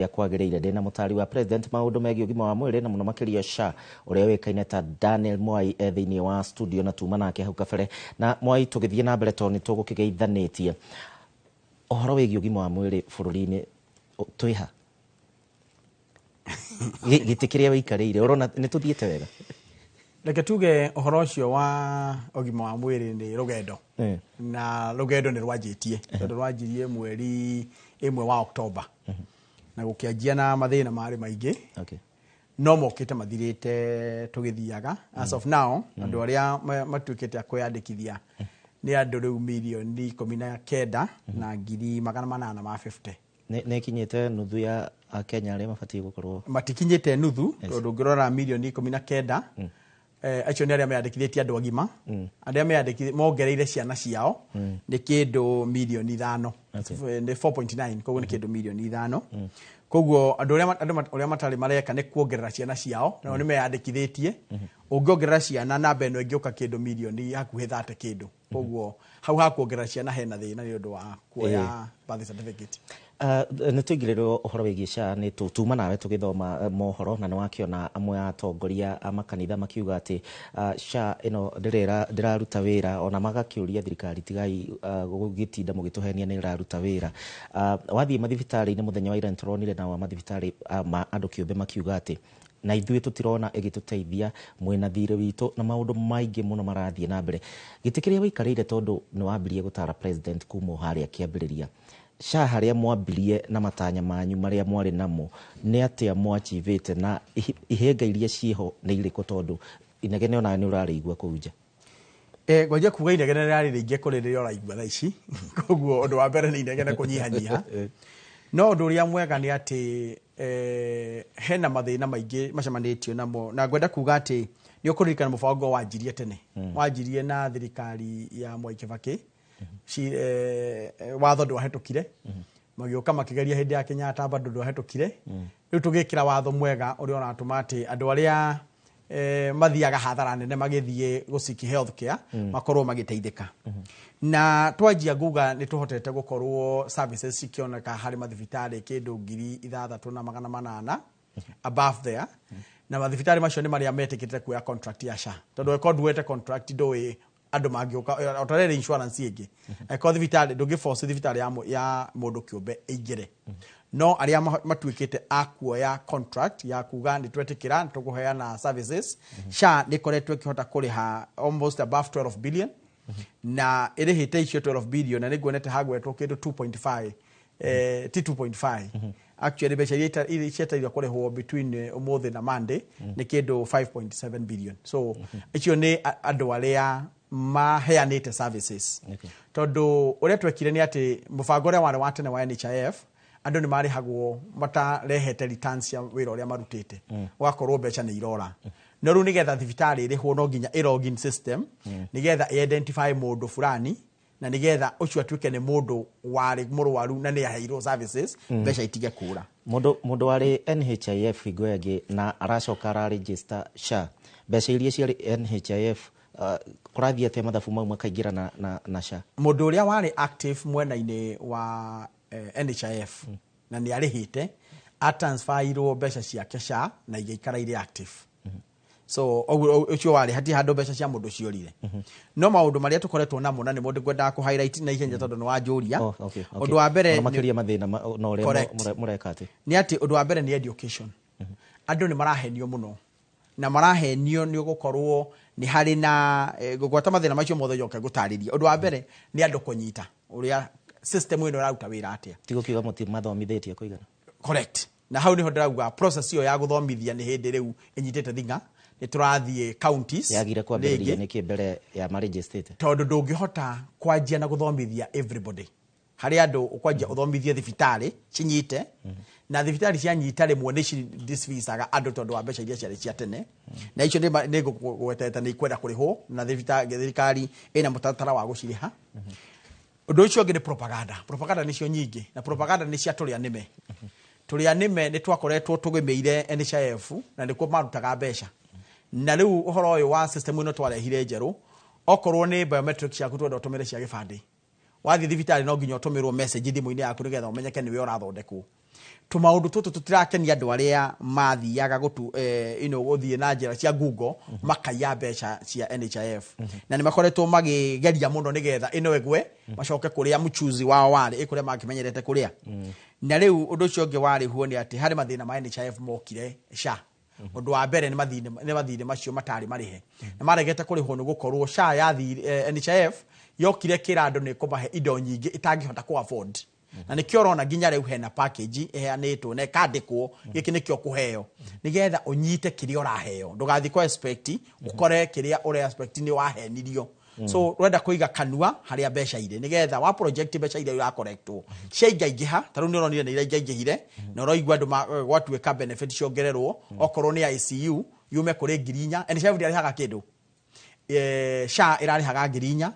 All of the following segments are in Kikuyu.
Kwagĩrĩire ndĩna mũtari wa president maũndũ megiĩ ũgima wa mwĩrĩ na mũno makĩria SHA, ũrĩa ũĩkaine ta Daniel Mwai, e thĩinĩ wa studio na tuma nake hau kabere. Na Mwai, tũgĩthiĩ na mbere, tondũ nĩ tũgũkĩgeithanĩtie, ũhoro wĩgiĩ ũgima wa mwĩrĩ bũrũri-inĩ twĩha gĩtĩ kĩrĩa wĩikarĩire, ũrona nĩ tũthiĩte wega? Reke tuge ũhoro ũcio wa ũgima wa mwĩrĩ nĩ rũgendo, na rũgendo nĩ rwanjĩtie, tondũ rwanjirie mweri 1 wa Oktoba na gũkĩanjia na mathĩna marĩ maingĩ, no mokĩte mathirĩte tũgĩthiaga. As of now, andũ arĩa matuĩkĩte a kwĩyandĩkithia nĩ andũ rĩu mirioni 19 na ngiri magana manana ma 50. Nĩ ĩkinyĩte nuthu ya Akenya arĩa mabatiĩ gũkorwo? Matikinyĩte nuthu, tondũ ũngĩrora mirioni 19, acio nĩ arĩa meyandĩkithĩtie andũ agima. Arĩa meyandĩkithĩtie mongereire ciana ciao nĩ kĩndũ mirioni 5. Nĩ 4.9, koguo nĩ kĩndũ mirioni 5. Koguo andũ arĩa andũ ũrĩa matarĩ mareka nĩ kuongerera ciana ciao, nao nĩ meyandĩkithĩtie. Ũngĩongerera ciana, namba ĩno ĩngĩũka kĩndũ mirioni hakuhĩ 30 kĩndũ. Koguo hau ha kuongerera ciana hena thĩna nĩ ũndũ wa kuoya birth certificate. Nĩ tũingĩrĩrwo ũhoro wĩgiĩ SHA, nĩ tuma nawe tũgĩthoma mohoro na nĩ wakĩona amwe a atongoria a makanitha makiuga atĩ SHA ĩno ndĩraruta wĩra, ona magakĩũria thirikari, tigai gũgĩtinda mũgĩtũhenia nĩ ĩraruta wĩra. Wathiĩ mathibitarĩ-inĩ mũthenya wa ira, nĩtũronire nao a mathibitarĩ ma andũ kĩũmbe makiuga atĩ na ithuĩ tũtirona ĩgĩtũteithia, mwĩna thirĩ witũ na maũndũ maingĩ mũno marathiĩ na mbere. Gĩtĩ kĩrĩa wĩikarĩire, tondũ nĩ wambirie gũtara president kuma o harĩa kĩambĩrĩria, SHA harĩa mwambirie na matanya manyu marĩa mwarĩ namo, nĩ atĩa mwachivĩte na ihĩnga iria ciĩho nĩ irĩkũ, tondũ inegene onawe nĩ ũrarĩigua kũu nja? Ngwanjia kuga inegene rĩrarĩ rĩingĩ kũrĩ rĩrĩa ũraigua thaa ici. Koguo ũndũ wa mbere nĩ inegene kũnyihanyiha, no ũndũ ũrĩa mwega nĩ atĩ hena mathĩna maingĩ macemanĩtio namo, na ngwenda kuga atĩ nĩ ũkũririkana mũbango wanjirie tene, wanjirie na thirikari ya Mwai Kibaki. Watho ndwahĩtũkire, magĩũka makĩgeria hĩndĩ ya Kenyatta, bado ndwahĩtũkire. Rĩu tũgĩkĩra watho mwega ũrĩa ũratũma atĩ andũ arĩa mathiaga hathara nene magĩthiĩ gũciki health care makorwo magĩteithĩka. Na twanjia nguga nĩ tũhotete gũkorwo services cikĩoneka harĩ mathibitarĩ kĩndũ 6800 above there, na mathibitarĩ macio nĩ marĩa metĩkĩrĩte kuoya contract ya SHA, tondũ angĩkorwo nduoete contract, ndũĩ andũ mangĩũka o ta rĩrĩ insurance ĩngĩ. Angĩkorwo thibitarĩ ndũngĩ force thibitarĩ ya mũndũ kĩũmbe ĩingĩre, no arĩa matuĩkĩte a kuoya contract ya kuga nĩ twetĩkĩra nĩ tũkũheana services, SHA nĩ ĩkoretwo ĩkĩhota kũrĩha almost above 12 billion, na ĩrĩhĩte icio 12 billion, na nĩ nguonete hagwetwo kĩndũ 2.5, ti 2.5 actually, mbeca iria cietereirwo kũrĩhwo between ũmũthĩ na Monday nĩ kĩndũ 5.7 billion. So icio nĩ andũ arĩa maheanĩte services, tondũ ũrĩa twekire nĩ atĩ mũbango ũrĩa warĩ wa tene wa NHIF, andũ nĩ marĩhagwo matarehete returns cia wĩra ũrĩa marutĩte, ũgakorwo mbeca nĩ irora. No rĩu nĩgetha thibitarĩ ĩrĩhwo, no nginya ĩ login system nĩgetha ĩ identify mũndũ fulani, na nĩgetha ũcio atuĩke nĩ mũndũ warĩ mũrwaru na nĩ aheirwo services, mbeca itige kũra. Mũndũ warĩ NHIF hingo ĩngĩ na aracoka araregister SHA, mbeca iria ciarĩ NHIF, kũrathiĩ atĩa mathabu mau makaingĩra na SHA? Mũndũ ũrĩa warĩ active mwena-inĩ wa NHIF na nĩ arĩhĩte, atransferirwo mbeca ciake SHA na igĩikara irĩ active. So ũguo ũcio warĩ hatirĩ handũ mbeca cia mũndũ ciorire. No maũndũ marĩa tũkoretwo namo, na nĩmo ngwendaga kũ highlight na ihenya tondũ nĩ wanjũria. Ũndũ wa mbere Mũno makĩria mathĩna na ũrĩa Correct. mũreka atĩ nĩ atĩ ũndũ wa mbere nĩ education. Andũ nĩ marahenio mũno, na marahenio nĩ gũkorwo nĩ harĩ na ngũgwata mathĩna macio mothe njoke ngũtarĩrie. Ũndũ wa mbere nĩ andũ kũnyita ũrĩa system ĩno ĩraruta wĩra atĩa. Ti gũkiuga mũtimathomithĩtie kũigana? Correct, na hau niho ndĩrauga process ĩyo ya gũthomithia nĩ hĩndĩ rĩu ĩnyitĩte thing'a, nĩ tũrathiĩ counties Yagire kwambĩrĩria rĩngĩ. Nĩkĩ mbere ya marĩgistĩte? Tondũ ndũngĩhota kwanjia na gũthomithia everybody. Harĩ andũ ũkwanjia ũthomithie thibitarĩ cinyite, na thibitarĩ cianyita rĩmwe nĩ dismissaga andũ tondũ wa mbeca iria ciarĩ cia tene, na icio nĩ ngũgwetete nĩ ikwenda kũrĩhwo na thirikari ĩna mũtaratara wa gũcirĩha. Ũndũ ũcio ũngĩ nĩ propaganda. Propaganda nĩcio nyingĩ, na propaganda nĩ cia tũrĩa nĩme. Tũrĩa nĩme nĩ twakoretwo tũgĩmĩire NHIF na nĩkuo marutaga mbeca, na rĩu ũhoro ũyũ wa system ĩno twarehire njerũ, okorwo nĩ biometric ciaku twenda ũtũmĩre cia gĩbandĩ, wathiĩ thibitarĩ no nginya ũtũmĩrwo message thimũ-inĩ yaku nĩgetha ũmenyeke nĩwe ũrathondekwo. Tũmaũndũ tũtũ tũtirakenia andũ arĩa mathiaga gũtu gũthiĩ na njĩra cia Google makaiya mbeca cia NHIF, na nĩ makoretwo magĩgeria mũno nĩgetha ĩno ĩgwe, macoke kũrĩa mchuzi wao warĩ, ĩkũrĩa makĩmenyerete kũrĩa. Na rĩu ũndũ ũcio ũngĩ warĩ huo nĩ atĩ harĩ mathĩna ma NHIF mokire SHA. Ũndũ wa mbere nĩ mathirĩ macio matarĩ marĩhe na maregete kũrĩhwo nĩ gũkorwo SHA yathire, NHIF yokire kĩra andũ nĩ kũmahe indo nyingĩ itangĩhota kũ afford, na nĩkĩo ũrona nginya rĩu hena package ĩheanĩtwo na ĩkandĩkwo gĩkĩ nĩkĩo kũheo, nĩgetha ũnyite kĩrĩa ũraheo, ndũgathiĩ kwa expect ũkore kĩrĩa ũre expect nĩ wahenirio. So ũrenda kũiga kanua harĩa mbeca irĩ, nĩgetha wa project mbeca iria irakorektwo ciaingaingĩha. Ta rĩu nĩ ũronire nĩ iraingaingĩhire na ũraigua andũ gwatuĩka benefit ciongererwo, okorwo nĩ ICU yume kũrĩ 4,000. NHIF ndĩarĩhaga kĩndũ, SHA ĩrarĩhaga 4,000,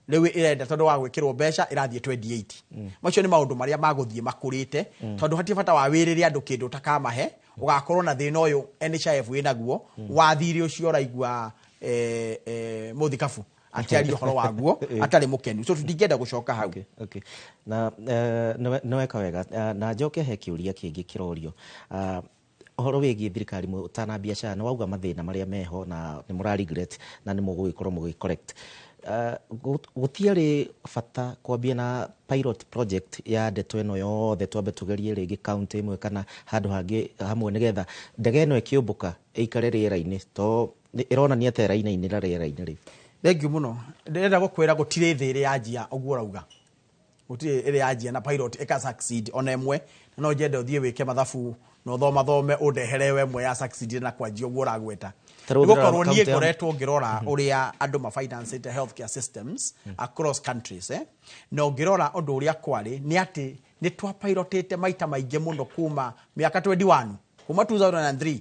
rĩu ĩrenda tondũ wa gwĩkĩrwo mbeca ĩrathiĩ 28. Macio nĩ maũndũ marĩa magũthiĩ makũrĩte, tondũ hatirĩ bata wa wĩrĩre andũ kĩndũ ũtakamahe, ũgakorwo na thĩna ũyũ NHIF wĩnaguo wa thirĩ ũcio ũraigua mũthikabu akĩaria ũhoro waguo atarĩ mũkenu, so tũtingĩenda gũcoka hau. Okay. Na nĩ weka wega. Na njoke he kĩũria kĩngĩ kĩrorio, ũhoro wĩgiĩ thirikari mũtanambia SHA. Nĩ wauga mathĩna marĩa meho na nĩ mũra regret na nĩ mũgũgĩkorwo mũgĩ correct. Gũtiarĩ bata kwambia na pilot project ya ndeto ĩno yothe, twambe tũgerie rĩngĩ kaunti ĩmwe kana handũ hangĩ hamwe, nĩgetha ndege ĩno ĩkĩũmbũka ĩikare rĩera-inĩ, to ĩronania ta ĩrainainĩra rĩera-inĩ rĩu? Thengiũ mũno. Ndĩrenda gũkwĩra gũtirĩ thĩ ĩrĩ yanjia ũguo ũrauga, gũtirĩ ĩrĩ yanjia na pilot ĩka succeed ona ĩmwe. Na no njende ũthiĩ wĩke mathabu na ũthomathome ũndehere we ĩmwe ya succeed na kwanjia ũguo ũragweta. Ta rĩu nĩgũkorwo niĩ kaunti ngoretwo ngĩrora ũrĩa andũ mafinancĩte healthcare systems across countries, na ũngĩrora ũndũ ũrĩa kwarĩ nĩ atĩ nĩ twapilotĩte maita maingĩ mũno kuma mĩaka 21, kuma 2003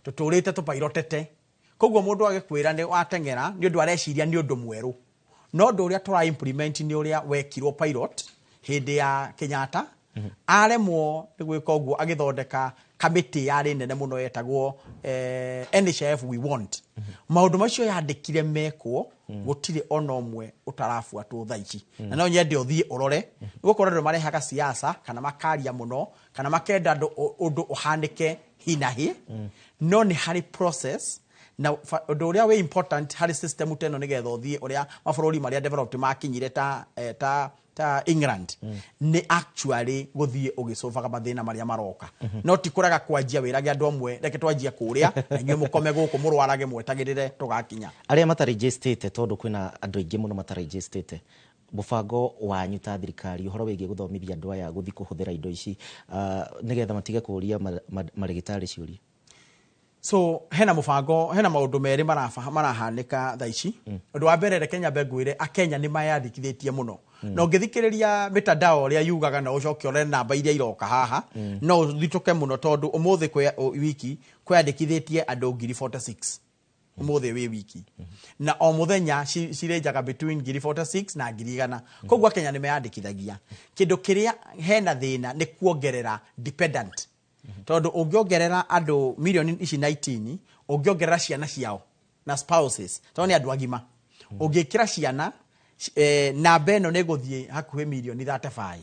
tũtũrĩte tũpilotete. Koguo mũndũ agĩkwĩra nĩ wateng'era nĩ ũndũ areciria nĩ ũndũ mwerũ, no ũndũ ũrĩa tũra implement nĩ ũrĩa wekirwo pilot hĩndĩ ya Kenyatta. Aremwo nĩ gwĩka ũguo, agĩthondeka kamĩtĩ yarĩ nene mũno yetagwo NHIF We Want. Maũndũ macio yandĩkire mekwo, gũtirĩ ona ũmwe ũtarabuatwo thaa ici. Na no nyende ũthiĩ ũrore, nĩ gũkorwo andũ marehaga siasa kana makaria mũno kana makenda ũndũ ũhanĩke hi na hi, no nĩ harĩ process na ũndũ ũrĩa wĩ important harĩ system ta ĩno, nĩgetha ũthiĩ ũrĩa mabũrũri marĩa developed makinyire ta England, nĩ actually gũthiĩ ũgĩcobaga mathĩna marĩa maroka, no ti kũrega kwanjia wĩrage andũ amwe, reke twanjie kũrĩa na inyuĩ mũkome gũkũ mũrwarage mwetagĩrĩre tũgakinya. Arĩa matarejistĩte, tondũ kwĩna andũ aingĩ mũno matarejistĩte, mũbango wanyu ta thirikari ũhoro wĩgiĩ gũthomithia andũ aya gũthiĩ kũhũthĩra indo ici, nĩgetha matige kũũria marĩgĩtarĩ ciũria? So hena mũbango, hena maũndũ merĩ marahanĩka thaa ici. Ũndũ wa mbere, reke nyambe ngwĩre akenya nĩ mayandĩkithĩtie mũno, na ũngĩthikĩrĩria mitandao ũrĩa yugaga na ũcoke ũrore namba iria iroka haha, no ũthitũke mũno, tondũ ũmũthĩ kwĩ wiki kwĩyandĩkithĩtie andũ ngiri 46 ũmũthĩ wĩ wiki, na o mũthenya cirĩnjaga between ngiri 46 na 100,000. Koguo akenya nĩ meyandĩkithagia. Kĩndũ kĩrĩa hena thĩna nĩ kuongerera dependent, tondũ ũngĩongerera andũ milioni ici 19, ũngĩongerera ciana ciao na spouses, tondũ nĩ andũ agima, ũngĩkĩra ciana, namba ĩno nĩ ĩgũthiĩ hakuhĩ milioni 35,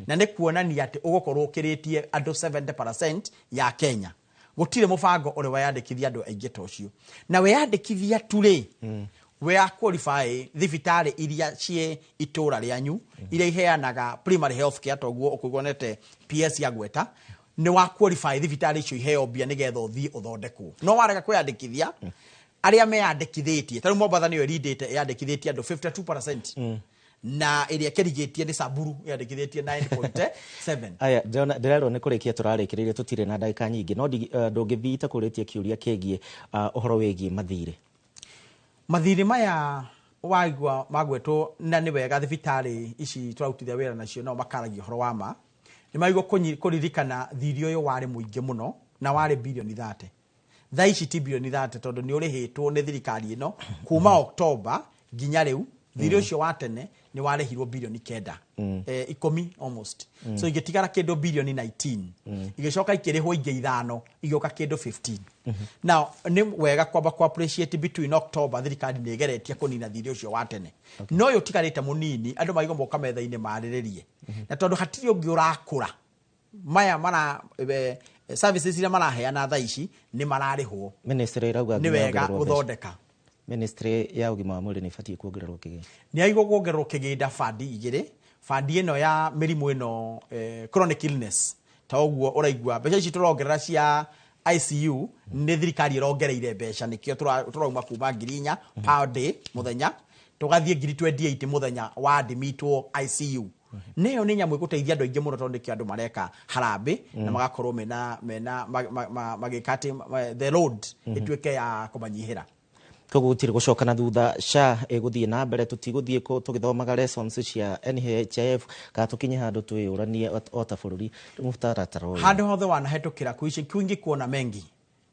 na nĩ kuonania atĩ ũgũkorwo ũkĩrĩtie andũ 70% ya Kenya. Gũtirĩ mũbango ũrĩ weyandĩkithia andũ aingĩ ta ũcio, na weyandĩkithia tu rĩ, we qualify thibitarĩ iria ciĩ itũra rĩanyu iria iheanaga primary health care, toguo ũkũiguanĩte PS ya gweta nĩ wa qualify thibitarĩ icio iheo mbia nĩgetha ũthiĩ ũthondekwo. No warega kwĩyandĩkithia, arĩa meyandĩkithĩtie, ta rĩu Mombatha nĩyo ĩrindĩte, ĩyandĩkithĩtie andũ 52%, na ĩrĩa ĩkĩrigĩtie nĩ Samburu, ĩyandĩkithĩtie 9.7. Aya, ndĩrona ndĩrerwo nĩ kũrĩkia tũrarĩkĩrĩria, tũtirĩ na ndagĩka nyingĩ, no ndũngĩthiĩ itakũrĩtie kĩũria kĩgiĩ ũhoro wĩgiĩ mathirĩ. Mathirĩ maya waigua magwetwo, na nĩ wega thibitarĩ ici tũrarutithia wĩra nacio nao makaragia ũhoro wa ma, nĩ maigua kũririkana thirĩ ũyũ warĩ mũingĩ mũno na warĩ birioni 30. Thaa ici ti birioni 30, tondũ nĩ ũrĩhĩtwo nĩ thirikari ĩno kuma Oktoba nginya rĩu. Thirĩ ũcio wa tene nĩ warĩhirwo birioni 9, 10 almost, so igĩtigara kĩndũ birioni 19, igĩcoka ikĩrĩhwo ingĩ ithano, igĩũka kĩndũ 15. Now nĩ wega kwamba ku appreciate between October thirikari nĩ ĩgeretie kũnina thirĩ ũcio wa tene, no ũyũ ũtigarĩte mũnini andũ maigwo moka metha-inĩ marĩrĩrie, na tondũ hatirĩ ũngĩ ũrakũra. Maya mara services iria maraheana thaa ici nĩ mararĩhwo. Ministry ĩrauga nĩ wega gũthondeka. Ministry ya ũgima wa mwĩrĩ nĩ ĩbatiĩ kuongererwo kĩgĩna. Nĩ aigwo kuongererwo kĩgĩna bandi igĩrĩ, bandi ĩno ya mĩrimũ ĩno chronic illness, ta ũguo ũraigua mbeca ici tũrongerera cia ICU nĩ thirikari ĩrongereire mbeca, nĩkĩo tũrauma kuma 4,000 per day mũthenya tũgathiĩ 28,000 mũthenya wa admitwo ICU. Nĩyo nĩ nyamũ ĩgũteithia andũ aingĩ mũno tondũ nĩkĩo andũ mareka harambĩ na magakorwo mena magĩka atĩ the road ĩtuĩke ya kũmanyihĩra. Koguo gũtirĩ gũcoka na thutha, SHA ĩgũthiĩ na mbere, tũtigũthiĩ tũgĩthomaga lessons cia NHIF kana tũkinye handũ twĩyũranie o ta bũrũri mũtaratara ũyũ. Handũ hothe wanahetũkĩra kwingĩ kuona mengi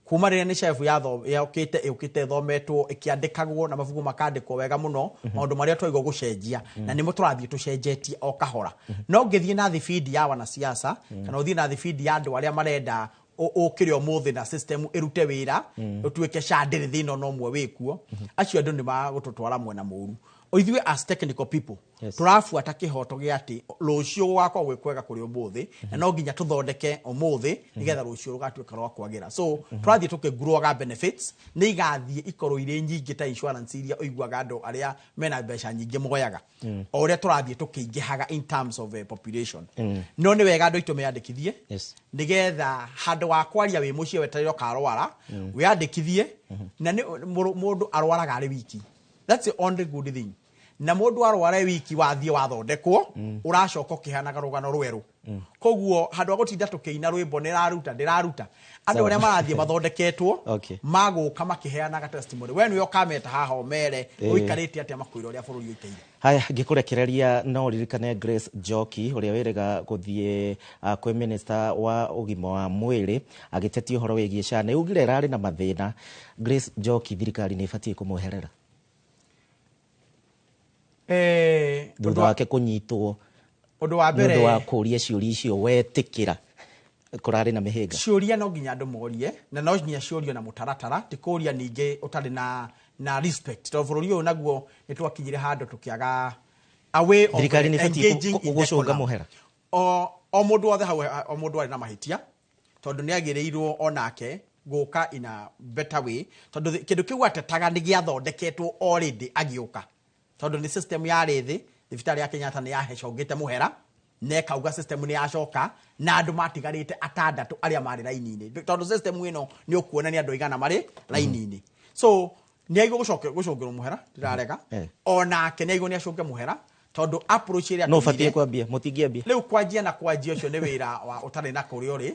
kuma rĩrĩa NHIF yokĩte ĩũkĩte ĩthometwo ĩkĩandĩkagwo na mabuku makandĩkwo wega mũno maũndũ marĩa twaigwo gũcenjia na nĩmo tũrathiĩ tũcenjetie o kahora. No ngĩthiĩ na thibindi ya wanasiasa kana ũthiĩ na thibindi ya andũ arĩa marenda ũkĩre ũmũthĩ na system ĩrute wĩra ũtuĩke SHA ndĩrĩ thĩna ona ũmwe wĩkuo, acio andũ nĩ magũtũtwara mwena mũru. Ithuĩ as technical people tũrabuata kĩhoto gĩa atĩ rũciũ gũgakorwo gwĩ kwega kũrĩ ũmũthĩ na no nginya tũthondeke ũmũthĩ nĩgetha rũciũ rũgatuĩka rwa kwagĩra. So tũrathiĩ tũkĩnguroga benefits nĩ igathiĩ ikorwo irĩ nyingĩ ta insurance iria ũiguaga andũ arĩa mena mbeca nyingĩ moyaga o ũrĩa tũrathiĩ tũkĩingĩhaga in terms of population. No nĩ wega andũ aitũ meyandĩkithie nĩgetha handũ wa kwaria wĩ mũciĩ wetereire ũkarwara wĩyandĩkithie, na mũndũ arwaraga arĩ wiki. That's the only good thing. Na mũndũ arware wiki wathiĩ wathondekwo ũracoka ũkĩheanaga rũgano rwerũ. Koguo handũ ha gũtinda tũkĩina rwĩmbo nĩraruta ndĩraruta, andũ arĩa marathiĩ mathondeketwo magũka makĩheanaga testimony, we nĩwe ũkameta haha ũmere ũikarĩte atĩa makwĩra ũrĩa bũrũri ũikaire. Haya, ngĩkũrekereria no ũririkane Grace Njoki ũrĩa wĩrĩga gũthiĩ kwĩ minister wa ũgima wa mwĩrĩ agĩtetia ũhoro wĩgiĩ SHA, nĩ ugire ĩrarĩ na mathĩna. Grace Njoki thirikari nĩ ĩbatiĩ kũmweherera thutha wake kũnyitwo ũndũ wa mbere nĩ ũndũ wa kũũria ciũria icio wetĩkĩra kũrarĩ na mĩhĩnga. Ciũria no nginya andũ morie na no nginya ciũrio na mũtaratara, ti kũũria ningĩ ũtarĩ na respect, tondũ bũrũri ũyũ naguo nĩ twakinyire handũ tũkĩaga a way of thirikari nĩ ĩbatiĩ engaging in gũcũnga decorum. mũhera. O mũndũ wothe hau, o mũndũ arĩ na mahĩtia tondũ nĩ agĩrĩirwo onake gũka in a better way, tondũ kĩndũ kĩu atetaga nĩ gĩathondeketwo already agĩũka, tondũ nĩ system yarĩ thĩ. Thibitarĩ ya Kenyatta nĩ yahecongĩte mũhera na ĩkauga system nĩ yacoka na andũ matigarĩte atandatũ arĩa marĩ raini-inĩ, tondũ system ĩno nĩ ũkuona nĩ andũ aigana marĩ raini-inĩ. So nĩ aigwo gũcũngĩrwo mũhera, ndirarega onake nĩ aigwo nĩ acũnge mũhera tondũ approach ĩrĩa no ũbatiĩ kwambia mũtingĩambia rĩu kwanjia na kwanjia ũcio nĩ wĩra wa ũtarĩ na kũrĩa ũrĩ.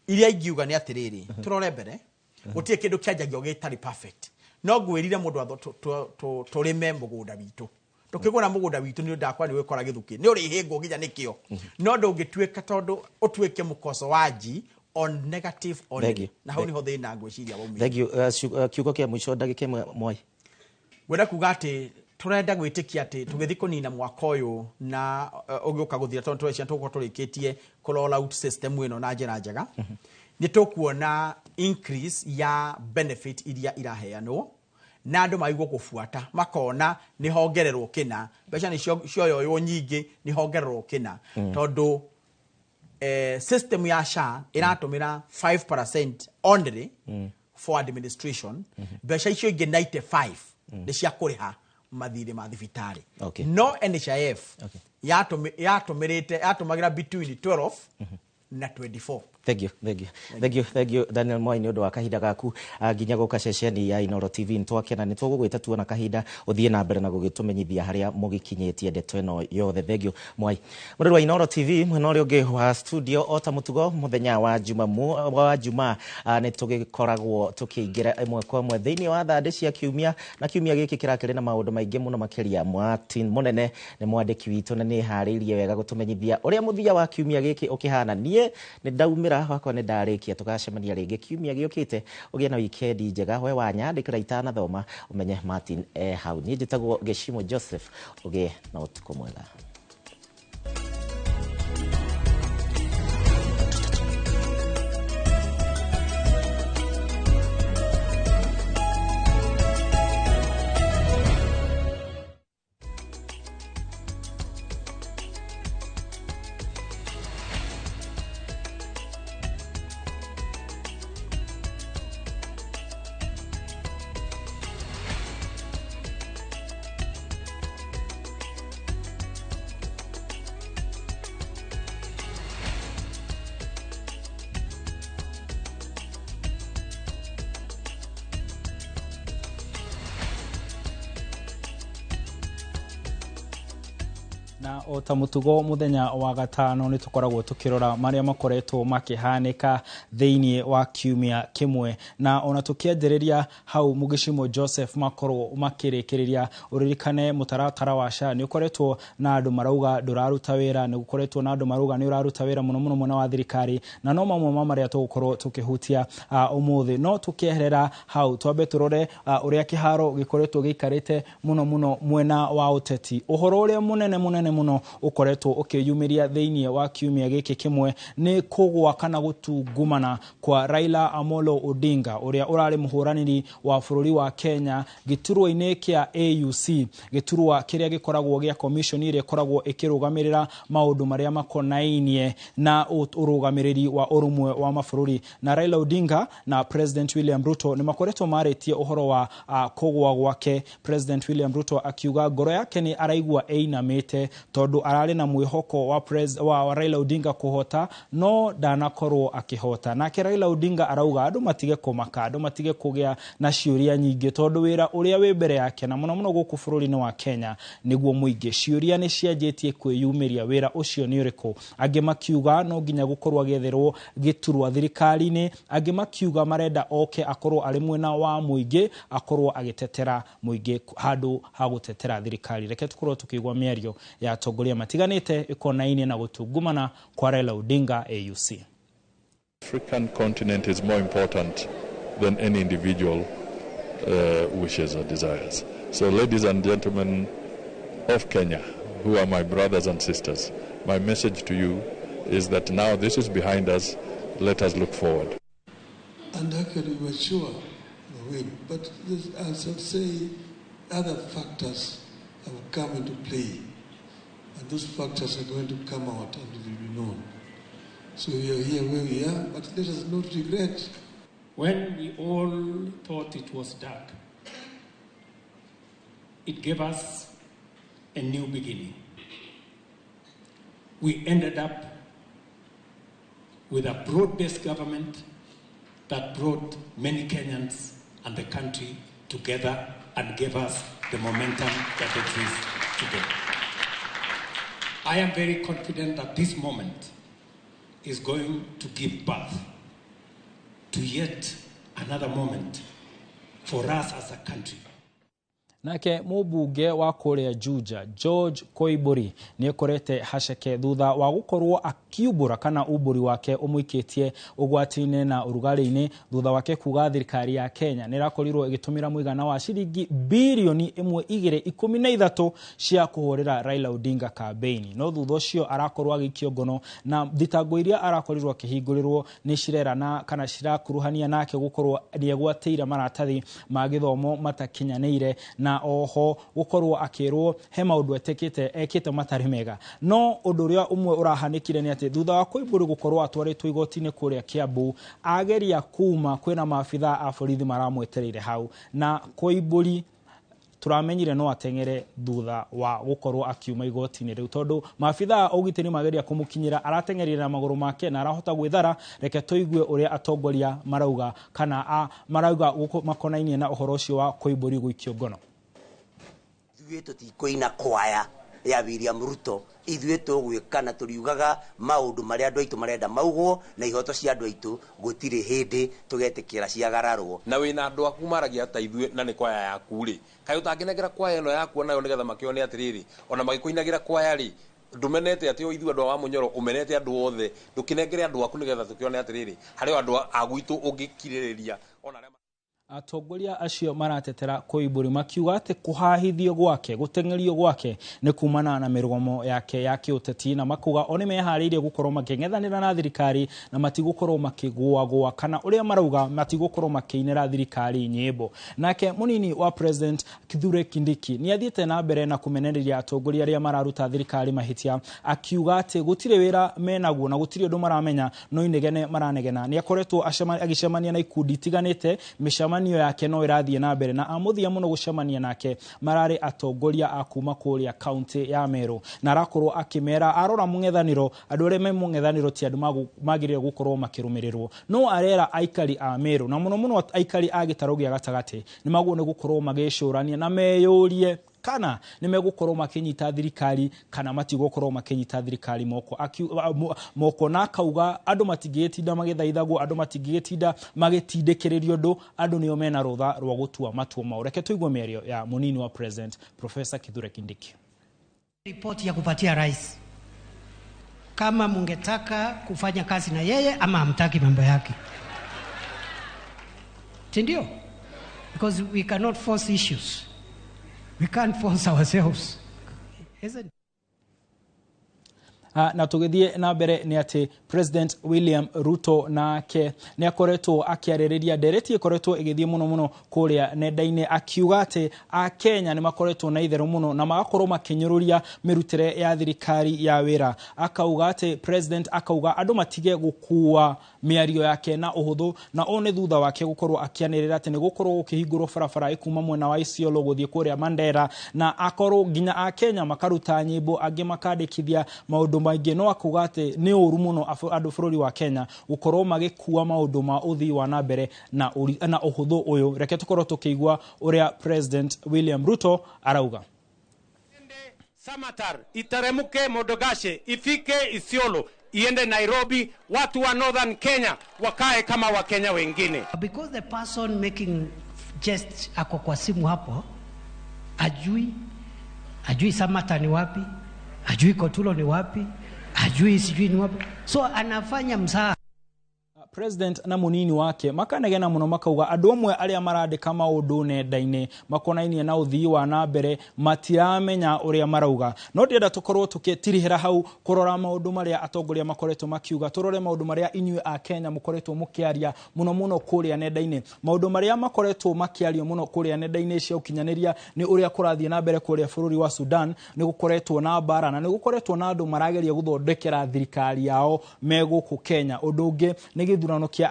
Iria ingiuga nĩ atĩrĩrĩ, tũrore mbere, gũtirĩ kĩndũ kĩanjagio gĩtarĩ perfect. No ngwĩrire mũndũ tũrĩme mũgũnda witũ, tũkĩgũra mũgũnda witũ nĩ ndakwa nĩ wĩkora gĩthukĩ nĩ ũrĩhĩngwo nginya nĩkĩo, no ndũngĩtuĩka tondũ ũtuĩke mũkocoaji on negative only, na hau nĩho thĩna ngwĩciria waumire. Thank you. Kiugo kĩa mũico ndagĩka ĩmwe Mwai. Ngwenda kuga atĩ tũrenda gwĩtĩkia atĩ tũgĩthiĩ kũnina mwaka ũyũ na ũgĩũka gũthira tondũ tũreciria tũgũkorwo tũrĩkĩtie kũ roll out system ĩno na njĩra njega, nĩ tũkuona increase ya benefit iria iraheanwo na andũ maigwo kũbuata makona nĩ hongererwo kĩna, mbeca nĩ cioyoywo nyingĩ nĩ hongererwo kĩna, tondũ system ya SHA ĩratũmĩra 5% only for administration, mbeca icio ingĩ 95 nĩ cia kũrĩha mathirĩ ma thibitarĩ. No NHIF yatũmagĩra between 12 na 24. Thank you, thank you, thank you, thank you Daniel Mwai nĩ ũndũ wa kahinda gaku nginya gũka ceceni ya Inooro TV. Nĩ twakena, nĩ tũgũgwĩta tuona kahinda ũthiĩ na mbere na gũgĩtũmenyithia harĩa mũgĩkinyĩtie ndeto ĩno yothe. Thank you Mwai. Mũrori wa Inooro TV mwena ũrĩa ũngĩ wa studio o ta mũtugo mũthenya wa Juma nĩ tũgĩkoragwo tũkĩingĩra ĩmwe kwa ĩmwe thĩinĩ wa thandĩ cia kiumia, na kiumia gĩkĩ kĩrakĩrĩ na maũndũ maingĩ mũno makĩria. Martin Mũnene nĩ mwandĩki witũ na nĩ harĩirie wega gũtũmenyithia ũrĩa mũthia wa kiumia gĩkĩ ũkĩhana. Niĩ nĩ ndaumĩra wakwa nĩ ndarĩkia, tũgacemania rĩngĩ kiumia gĩũkĩte. Ũgĩe na wikendi njega. We wanyandĩkĩra itanathoma ũmenye Martin e hau. Niĩ njĩtagwo Gĩcimo Joseph, ũgĩe na ũtukũ mwega. Na o ta mũtugo mũthenya wa gatano nĩ tũkoragwo tũkĩrora marĩa makoretwo makĩhanĩka thĩinĩ wa kiumia kĩmwe, na ona tũkĩanjĩrĩria hau Mũgĩcimo Joseph makorwo makĩrĩkĩrĩria. Ũririkane mũtaratara wa SHA nĩ ũkoretwo na andũ marauga ndũraruta wĩra, nĩ gũkoretwo na andũ marauga nĩ ũraruta wĩra mũno mũno mwena wa thirikari, na no mamwe ma marĩa tũgũkorwo tũkĩhutia ũmũthĩ. No tũkĩeherera hau twambe tũrore ũrĩa kĩharo gĩkoretwo gĩikarĩte mũno mũno mwena wa ũteti. Ũhoro ũrĩa mũnene mũnene mũno ũkoretwo ũkĩyumĩria thĩinĩ wa kiumia gĩkĩ kĩmwe nĩ kũgwa kana gũtungumana kwa Raila Amolo Odinga ũrĩa ũrarĩ mũhũranĩri wa bũrũri wa Kenya gĩturwa-inĩ kĩa AUC, gĩturwa kĩrĩa gĩkoragwo gĩa commission ĩrĩa ĩkoragwo ĩkĩrũgamĩrĩra maũndũ marĩa makonainie na ũrũgamĩrĩri wa ũrũmwe wa mabũrũri. Na Raila Odinga na President William Ruto nĩ makoretwo marĩtie ũhoro wa kũgwa gwake. President William Ruto akiuga ngoro yake nĩ araigua ĩinamĩte tondũ ararĩ na mwĩhoko wa Raila Odinga kũhota no ndanakorwo akĩhota. Nake Raila Odinga arauga andũ matige kũmaka, andũ matige kũgĩa na ciũria nyingĩ tondũ wĩra ũrĩa wĩ mbere yake na mũno mũno gũkũ bũrũri-inĩ wa Kenya nĩguo mũingĩ. Ciũria nĩ cianjĩtie kwĩyumĩria wĩra ũcio nĩ ũrĩkũ. Angĩ makiuga no nginya gũkorwo agĩetherwo gĩturwa thirikari-inĩ, angĩ makiuga marenda oke akorwo arĩ mwena wa mũingĩ, akorwo agĩtetera mũingĩ handũ ha gũtetera thirikari. Reke tũkorwo tũkĩigua mĩario ya atongoria matiganĩte ĩkonainie na gũtungumana kwa Raila Odinga AUC. African continent is more important than any individual wishes or desires. So ladies and gentlemen of Kenya, who are my brothers and sisters, my message to you is that now this is behind us, let us look forward. And actually we were sure of a win, but this, as I say, other factors have come into play, and those factors are going to come out and will be known. So we are here where we are, but let us not regret. When we all thought it was dark, it gave us a new beginning. We ended up with a broad-based government that brought many Kenyans and the country together and gave us the momentum that exists today. I am very confident that this moment is going to give birth to yet another moment for us as a country. Nake mũmbunge wa kũrĩa Juja George Koimburi nĩ ekorete haceke thutha wa gũkorwo akiumbũra kana umbũri wake ũmũikĩtie ũgwati-inĩ na ũrugarĩ-inĩ thutha wake kuga thirikari ya Kenya nĩ ĩrakorirwo ĩgĩtũmĩra mũigana wa ciringi birioni 1.213 cia kũhũrĩra Raila Odinga kambeini. No thutha ũcio arakorwo agĩikio ngono na thitango iria arakorirwo akĩhingũrĩrwo nĩ cirerana kana cirakuruhania nake gũkorwo nĩ egwatĩire maratathi ma gĩthomo matakinyanĩire na oho gukorwo akirwo he maundu etekete ekite matari mega. No undu uria umwe urahanikire ni ati thutha wa Koimburi gukorwo atwaritwo igoti-inĩ kuria Kiambu ageria kuma kwina maabitha a borithi maramwetereire hau, na Koimburi turamenyire no ateng'ere thutha wa gukorwo akiuma igoti-inĩ rĩu tondu maabitha a ũgitĩri mageria kũmũkinyĩra arateng'erire na magũrũ make na arahota gwĩthara. Reke tũigue ũrĩa atongoria marauga kana marauga makonainie na ũhoro ũcio wa Koimburi gũikio ngono. Ithuĩ tũtikũina kwaya ya William Ruto, ithuĩ tũgwĩka na tũriugaga maũndũ marĩa andũ aitũ marenda maugwo na ihoto cia andũ aitũ gũtirĩ hĩndĩ tũgetĩkĩra ciagararwo. Na wĩna andũ aku maragia ta ithuĩ na nĩ kwaya yaku rĩ, kaĩ ũtangĩnengera kwaya ĩno yaku onayo nĩgetha makĩone atĩrĩrĩ, ona magĩkũinagĩra kwaya rĩ, ndũmenete atĩ o ithuĩ andũ a Wamunyoro ũmenete andũ othe, ndũkĩnengere andũ aku nĩgetha tũkĩone atĩrĩrĩ harĩ andũ a gwitũ ũngĩkirĩrĩria ona. Atongoria acio maratetera Koimburi makiuga atĩ kũhahithio gwake gũteng'erio gwake nĩ kumana na mĩrũgamo yake ya kĩũteti, na makuga o nĩ meharĩirie gũkorwo makĩng'ethanĩra na thirikari na matigũkorwo makĩgũagũa kana ũrĩa marauga matigũkorwo makĩinĩra thirikari nyĩmbo. Nake mũnini wa President Kithure Kindiki nĩ athiĩte na mbere na kũmenereria atongoria arĩa mararuta thirikari mahĩtia akiuga atĩ gũtirĩ wĩra menaguo na gũtirĩ ũndũ maramenya no inegene maranegena. Nĩ akoretwo agĩcemania na ikundi itiganĩte, mĩcemanio yake no ĩrathiĩ na mbere na amũthia mũno gũcemania nake mararĩ atongoria a kuma kũrĩa kaunti ya Meru, na arakorwo akĩmera arora mũng'ethanĩro andũ arĩa me mũng'ethanĩro ti andũ magĩrĩire gũkorwo makĩrũmĩrĩrwo, no arera aikari a Meru na mũno mũno aikari a gĩtarũ gĩa gatagatĩ nĩ magwo nĩ gũkorwo magĩcũrania na meyũrie Kana nĩ megũkorwo makĩnyita thirikari kana matigũkorwo makĩnyita thirikari moko. Moko na akauga andũ matingĩgĩtinda magĩthaithagwo, andũ matingĩgĩtinda magĩtindĩkĩrĩrio ũndũ, andũ nĩo mena rũtha rwa gũtua matua mao. Reke tũigue mĩario ya mũnini wa president Professor Kithure Kindiki. Ripoti ya kupatia rais kama mungetaka kufanya kazi na yeye ama hamtaki mambo yake, si ndio? Because we cannot force issues. We can't force ourselves. Isn't Na tũgĩthiĩ na mbere nĩ atĩ President William Ruto nake nĩ akoretwo akĩarĩrĩria ndereti ĩkoretwo ĩgĩthiĩ mũno mũno kũrĩa nenda-inĩ, akiuga atĩ Akenya nĩ makoretwo na itherũ mũno na magakorwo makĩnyũrũria mĩrutĩre ya thirikari ya wĩra. Akauga atĩ president akauga andũ matige gũkua mĩario yake na ũhũthũ, na ũũ nĩ thutha wake gũkorwo akĩanĩrĩra atĩ nĩ gũkorwo gũkĩhingũrwo barabara ĩkuma mwena wa Isiolo gũthiĩ kũrĩa Mandera, na akorwo nginya Akenya makaruta nyĩmbo, angĩ makandĩkithia maũndũ maingĩ. No akuga atĩ nĩ ũru mũno andũ bũrũri wa Kenya gũkorwo magĩkua maũndũ ma ũthii wa na mbere na ũhũthũ ũyũ. Reke tũkorwo tũkĩigua ũrĩa President William Ruto arauga. Samatar iteremuke Modogashe ifike Isiolo iende Nairobi, watu wa Northern Kenya wakae kama Wakenya wengine. Because the person making jest ako kwa simu hapo ajui Samatar ni wapi, ajui Kotulo ni wapi, ajui sijui ni wapi, so anafanya msaa. President na munini wake makanegena muno makauga andu amwe aria marandika maundu nenda-inĩ makonainie na ũthii wa na mbere matiramenya ũrĩa marauga. No ndĩrenda tũkorwo tũkĩtirihĩra hau kũrora maũndũ marĩa atongoria makoretwo makiuga, tũrore maũndũ marĩa inyuĩ a Kenya mũkoretwo mũkĩaria mũno mũno kũrĩa nenda-inĩ. Maũndũ marĩa makoretwo makĩario mũno kũrĩa nenda-inĩ cia ũkinyanĩria nĩ ũrĩa kũrathiĩ na mbere kũrĩa bũrũri wa Sudan. Nĩ gũkoretwo na mbara na nĩ gũkoretwo na andũ marageria gũthondekera thirikari yao me gũkũ Kenya. Ũndũ ũngĩ nĩ gĩthurano kĩa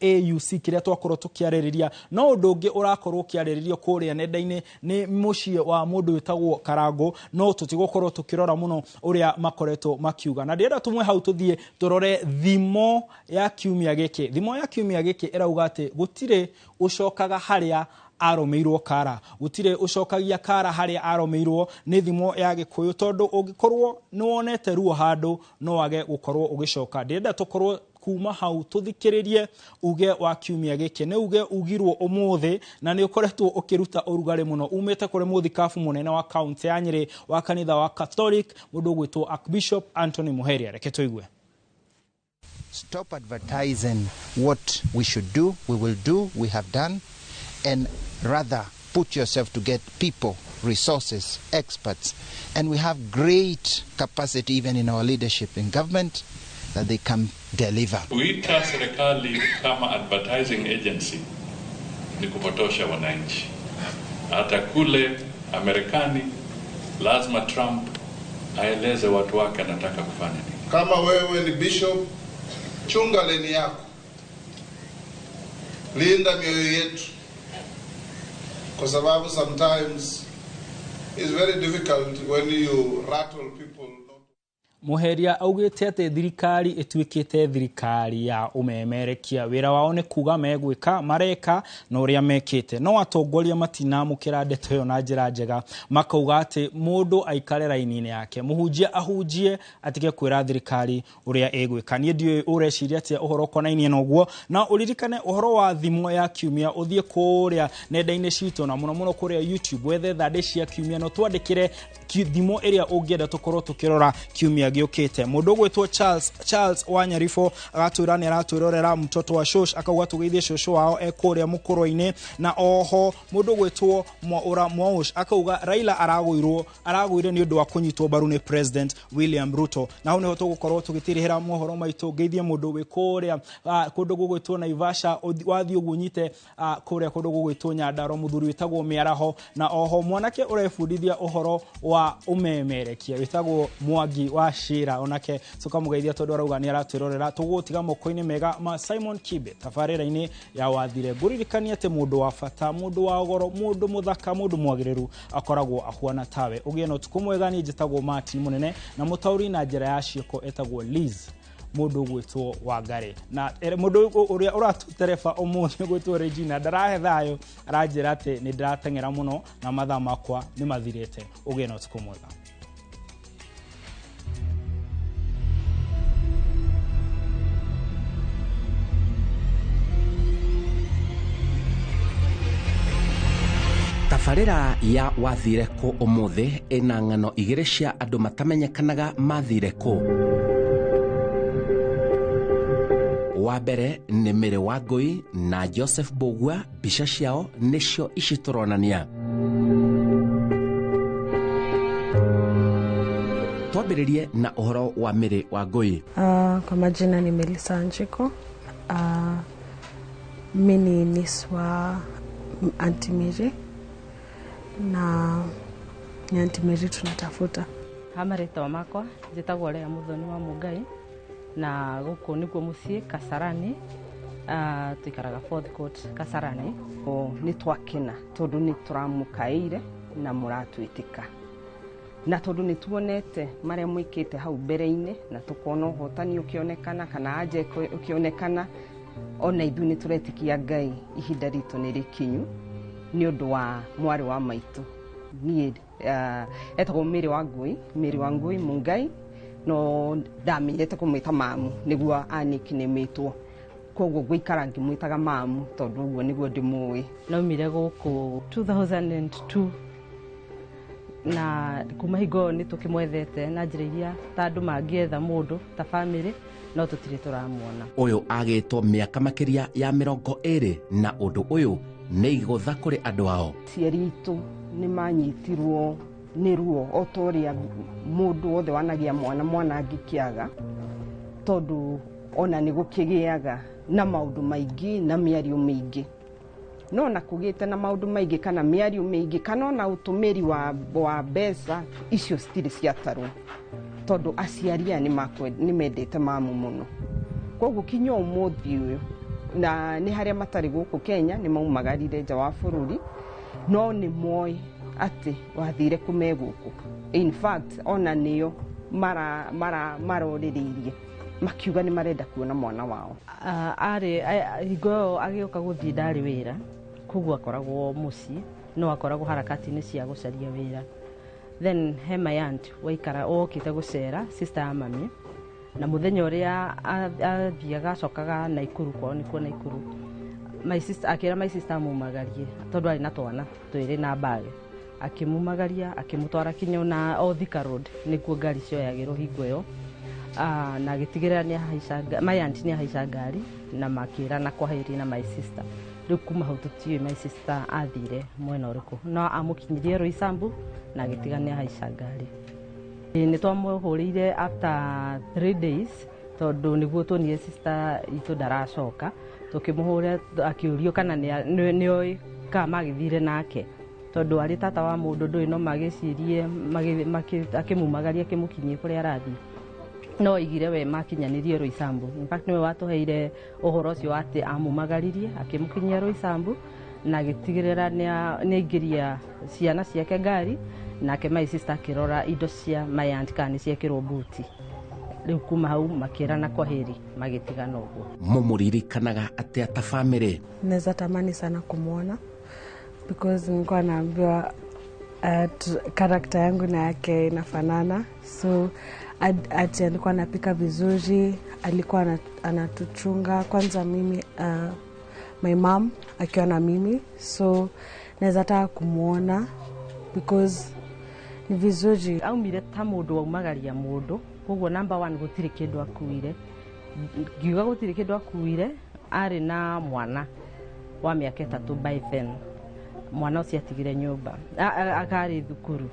AUC kĩrĩa twakorwo tũkĩarĩrĩria. No ũndũ ũngĩ ũrakorwo ũkĩarĩrĩrio kũrĩa nenda-inĩ nĩ mũciĩ wa mũndũ wĩtagwo Karango, no tũtigũkorwo tũkĩrora mũno ũrĩa makoretwo makiuga. Na ndĩrenda tumwe hau tũthiĩ tũrore thimo ya kiumia gĩkĩ. Thimo ya kiumia gĩkĩ ĩrauga atĩ gũtirĩ ũcokaga harĩa aromeirwo kara, gũtirĩ ũcokagia kara harĩa aromeirwo. Nĩ thimo ya Gĩkũyũ tondũ ũngĩkorwo nĩ wonete ruo handũ no wage gũkorwo ũgĩcoka. Ndĩrenda tũkorwo kuma hau tũthikĩrĩrie uge wa kiumia gĩkĩ. Nĩ uge ugirwo ũmũthĩ na nĩ ũkoretwo ũkĩruta ũrugarĩ mũno, umĩte kũrĩ mũthikabu mũnene wa kaunti ya Nyĩrĩ wa kanitha wa Catholic, mũndũ ũgwĩtwo Archbishop Anthony Muheria. Reke tũigue. Stop advertising what we should do, we will do, we have done, and rather put yourself to get people, resources, experts, and we have great capacity even in our leadership in government that they can deliver. Kuita serikali kama advertising agency ni kupotosha wananchi. Hata kule Amerikani lazima Trump aeleze watu wake anataka kufanya nini. Kama wewe ni bishop, chunga leni yako, linda mioyo yetu, kwa sababu sometimes it's very difficult when you rattle people. Muheria augĩte atĩ thirikari ĩtuĩkĩte thirikari ya ũmemerekia, wĩra wao nĩ kuga megwĩka mareka na ũrĩa mekĩte. No atongoria matinamũkĩra ndeto ĩyo na njĩra njega, makauga atĩ mũndũ aikare raini-inĩ yake, mũhunjia ahunjie, atige kwĩra thirikari ũrĩa ĩgwĩka. Niĩ ndiũĩ ũreciria atĩa ũhoro ũkonainie na ũguo, na ũririkane ũhoro wa thimo ya kiumia, ũthiĩ kũrĩa nenda-inĩ citũ na mũno mũno kũrĩa YouTube wethe thandĩ cia kiumia na ũtwandĩkĩre thimo ĩrĩa ũngĩenda tũkorwo tũkĩrora kiumia gĩũkĩte. Mũndũ ũgwĩtwo Charles Wanyarifo agatwĩra nĩ aratwĩrorera mtoto wa shosh, akauga tũgeithie cũcũ wao e kũrĩa mũkũrũ-inĩ. Na oho mũndũ ũgwĩtwo Mwaũra Mwaũsh akauga Raila aragũire nĩ ũndũ wa kũnyitwo mbaru nĩ President William Ruto. Na hau nĩho tũgũkorwo tũgĩtirihĩra mohoro maitũ. Ngeithie mũndũ wĩ kũrĩa kũndũ gũgwĩtwo Naivasha, wathiĩ ũguo ũnyite kũrĩa kũndũ gũgwĩtwo Nyandarua, mũthuri wĩtagwo Mĩaraho. Na oho mwanake ũrebundithia ũhoro wa ũmemerekia wĩtagwo Mwangi wa Shira, onake tũkamũgeithia tondũ arauga nĩ aratwĩrorera. Tũgũtiga moko-inĩ mega ma Simon Kibe tabarĩra-inĩ ya Wathire. Ngũririkanie atĩ mũndũ wa bata, mũndũ wa goro, mũndũ mũthaka, mũndũ mwagĩrĩru akoragwo ahuana tawe. Ũgĩe na ũtukũ mwega. Niĩ njĩtagwo Martin Mũnene, na mũtaũri na njĩra ya ciĩko etagwo Liz Mũndũ ũgwĩtwo Wangari na mũndũ ũrĩa ũratũtereba ũmũthĩ ũgwĩtwo Regina ndarahe thayũ, aranjĩra atĩ nĩ ndĩrateng'era mũno na mathaa makwa nĩ mathirĩte. Ũgĩe na ũtukũ mwega. Tabarĩra ya wathire kũ ũmũthĩ ĩna ng'ano igĩrĩ cia andũ matamenyekanaga mathire kũ. Wa mbere nĩ Mary Wangũi na Joseph Mbũgua, mbica ciao nĩcio ici tũronania. Twambĩrĩrie na ũhoro wa Mary Wangũi. Kwa majina ni Melissa Anjiko. Mi ni niece wa Auntie Mary na ni Auntie Mary tunatafuta. Ha marĩtwa makwa njĩtagwo Lea Muthoni wa Mũngai na gũkũ nĩkuo mũciĩ Kasarani. Tuikaraga Fourth Court Kasarani. Nĩ twakena tondũ nĩ tũramũkaĩire na mũratwĩtĩka, na tondũ nĩ tuonete marĩa mwĩkĩte hau mbere-inĩ na tũkona ũhotani ũkĩonekana kana anja ũkĩonekana, ona ithuĩ nĩ tũretĩkia Ngai ihinda ritũ nĩ rĩkinyu nĩ ũndũ wa mwarĩ wa maitũ. Niĩ etagwo Mary Wangũi, Mary Wangũi Mũngai, no ndamenyete kũmwĩta mamu nĩguo anicknametwo, koguo ngũikara ngĩmwĩtaga mamu tondũ ũguo nĩguo ndĩmũĩ. Naumire gũkũ 2002 na kuma hingo ĩyo nĩ tũkĩmwethete na njĩra iria ta andũ mangĩetha mũndũ ta bamĩrĩ, no tũtirĩ tũramuona. Ũyũ agĩtwo mĩaka makĩria ya 20 na ũndũ ũyũ nĩ igũtha kũrĩ andũ ao. Aciari aitũ nĩ manyitirwo nĩ ruo o ta ũrĩa mũndũ wothe wanagia mwana mwana angĩkĩaga, tondũ ona nĩ gũkĩgĩaga na maũndũ maingĩ na mĩario mĩingĩ, no na kũgĩte na maũndũ maingĩ kana mĩario mĩingĩ kana ona ũtũmĩri wa mbeca icio citirĩ ciatarwo, tondũ aciari aya nĩ mendete mamu mũno. Koguo kinya ũmũthĩ ũyũ na nĩ harĩa matarĩ gũkũ Kenya nĩ maumagarire nja wa bũrũri, no nĩ moĩ atĩ wathire kũme gũkũ. In fact ona nĩo marorĩrĩirie makiuga nĩ marenda kuona mwana wao. Arĩ hingo ĩyo agĩũka gũthiĩ ndarĩ wĩra, koguo akoragwo mũciĩ no akoragwo harakati-inĩ cia gũcaria wĩra. Then he my aunt waikara okĩte gũcera, sister ya mami, na mũthenya ũrĩa athiaga acokaga Naikuru kwao nĩkuo Naikuru, my sister akĩra my sister amumagarie tondũ arĩ na twana twĩrĩ na bag, akĩmumagaria akĩmũtwara kinya ona o Thika Road nĩkuo ngari cioyagĩrwo hingo ĩyo. Na agĩtigĩrĩra nĩ ahaica, my aunt nĩ ahaica ngari na makĩrana kwaheri na my sister. Rĩu kuma hau tũtiũĩ my sister athire mwena ũrĩkũ, no amũkinyirie Roysambu na agĩtiga nĩ ahaica ngari. Nĩ twamũhũrĩire after 3 days tondũ nĩguo tuonire sister itũ ndaracoka, tũkĩmũhũrĩra akĩũrio kana nĩoĩ kana magĩthire nake, tondũ arĩ tata wa mũndũ ndũĩ no magĩcirie akĩmumagaria akĩmũkinyie kũrĩa arathiĩ. No oigire we makinyanĩrie Roysambu. In fact nĩwe watũheire ũhoro ũcio atĩ amumagaririe akĩmũkinyia Roysambu na agĩtigĩrĩra nĩ aingĩria ciana ciake ngari, nake my sister akĩrora indo cia my aunt kana nĩ ciekĩrwo buti. Rĩu kuma hau makĩrana kwaheri magĩtigana ũguo. Mũmũririkanaga atĩa ta bamĩrĩ? Naweza tamani sana kumwona because nilikuwa naambiwa karakta yangu na yake inafanana, so ati alikuwa anapika vizuri, alikuwa anatuchunga kwanza mimi, my mom akiwa na mimi, so naweza taka kumuona because ni vizuri. Aumire ta mũndũ waumagaria mũndũ, koguo number 1 gũtirĩ kĩndũ akuire, ngiuga gũtirĩ kĩndũ akuire, arĩ na mwana wa mĩaka 3 by then. Mwana ũcio atigire nyũmba akarĩ thukuru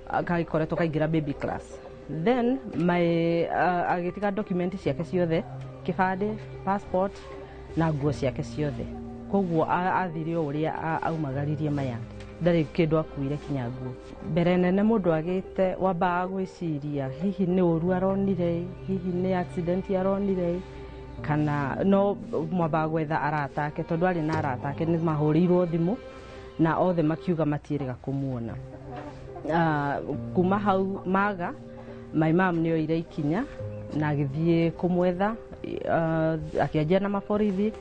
agĩkoretwo kaingĩra baby class. Then my agĩtiga document ciake ciothe, kĩbandĩ, passport na nguo ciake ciothe, koguo athire o ũrĩa aumagaririe maya, ndarĩ kĩndũ akuire kinya nguo. Mbere nene mũndũ agĩte wambaga gwĩciria hihi nĩ ũru aronire, hihi nĩ accident aronire, kana no mwambaga gwetha arata ake tondũ arĩ na arata ake nĩ mahũrĩirwo thimũ na othe makiuga matiĩrĩga kũmuona. Kuma hau maga my mom nĩ oire ikinya Na agĩthiĩ kũmwetha, akĩanjia na maborithi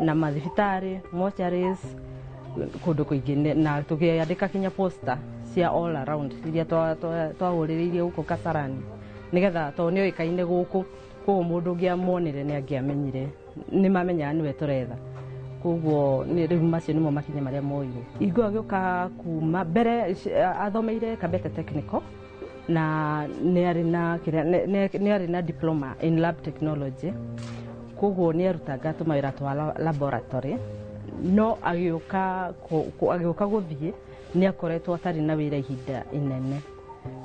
na mathibitarĩ, mortuaries, kũndũ kũingĩ, na tũkĩandĩka kinya poster cia all around iria twahũrĩrĩirie gũkũ Kasarani, nĩgetha tondũ nĩ oĩkaine gũkũ, koguo mũndũ ũngĩamuonire nĩ angĩamenyire, nĩ mamenyaga nĩwe tũretha. Koguo rĩu macio nĩmo makinya marĩa moirwo. Hingo agĩũka kuma mbere athomeire Kabete Technical, na nĩ arĩ na diploma in lab technology, koguo nĩ arutaga tũmawĩra twa laboratory. No agĩũka gũthiĩ nĩ akoretwo atarĩ na wĩra ihinda inene,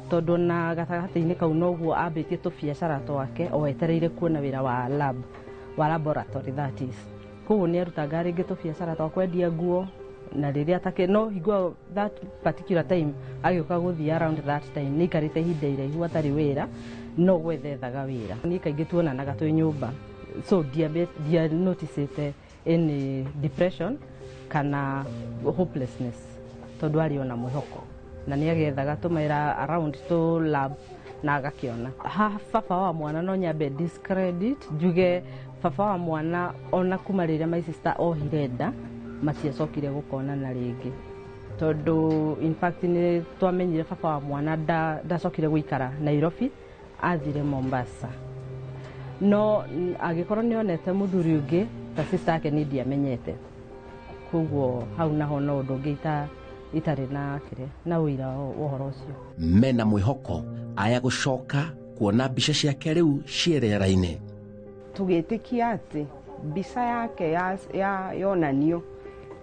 tondũ na gatagatĩ-inĩ kau noguo ambĩtie tũbiacara twake o etereire kuona wĩra wa lab, wa laboratory that is. Koguo nĩ arutaga rĩngĩ tũbiacara twa kwendia nguo, na rĩrĩa atakĩ no hingo that particular time agĩũka gũthiĩ around that time nĩ aikarĩte ihinda iraihu atarĩ wĩra, no gwethethaga wĩra. Niĩ kaingĩ tuonanaga twĩ nyũmba, so ndia noticĩte any depression kana hopelessness, tondũ arĩ ona mwĩhoko na nĩ agethaga tũmawĩra around tũ lab na agakĩona. Ha baba wa mwana no nyambe discredit njuge baba wa mwana ona kuma rĩrĩa my sister ohire nda matiacokire gũkonana rĩngĩ, tondũ in fact nĩ twamenyire baba wa mwana ndacokire gũikara Nairobi, athire Mombasa. No angĩkorwo nĩ onete mũthuri ũngĩ ta sister yake nĩ ndiamenyete, koguo hau naho no ũndũ ũngĩ itarĩ na kĩrĩa na ũira wa ũhoro ũcio. Mena mwĩhoko aya gũcoka kuona mbica ciake rĩu ciĩ rĩera-inĩ. Tũgĩtĩkia atĩ mbica yake ya yonanio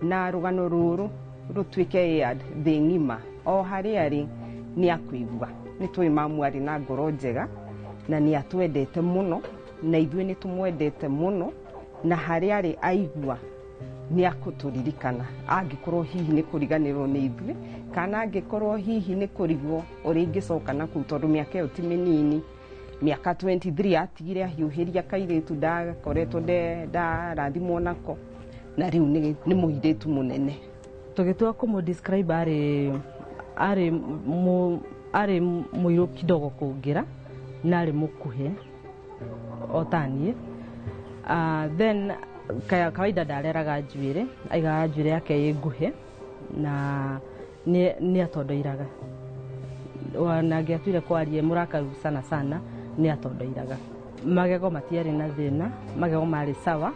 na rũgano rũrũ rũtuĩke aired thĩ ng'ima, o harĩa arĩ nĩ akũigua. Nĩ tũĩ mamu arĩ na ngoro njega na nĩ atwendete mũno, na ithuĩ nĩ tũmwendete mũno, na harĩa arĩ aigua nĩ akũtũririkana, angĩkorwo hihi nĩ kũriganĩrwo nĩ ithuĩ kana angĩkorwo hihi nĩ kũrigwo ũrĩa ingĩcoka na kũu, tondũ mĩaka ĩyo ti mĩnini. Mĩaka 23 atigire ahiũhĩria kairĩtu ndakoretwo ndarathimwo nako, na rĩu nĩ mũirĩtu mũnene. Tũgĩtua kũmũ describe arĩ mũirũ kidogo kũngĩra na arĩ mũkuhĩ o ta niĩ. Then kawaida ndareraga njuĩrĩ, aigaga njuĩrĩ yake ĩ nguhĩ na nĩ atondoiraga. Na angĩatuire kwaria mũrakaru sana sana nĩ atondoiraga. Magego matiarĩ na thĩna, magego marĩ sawa,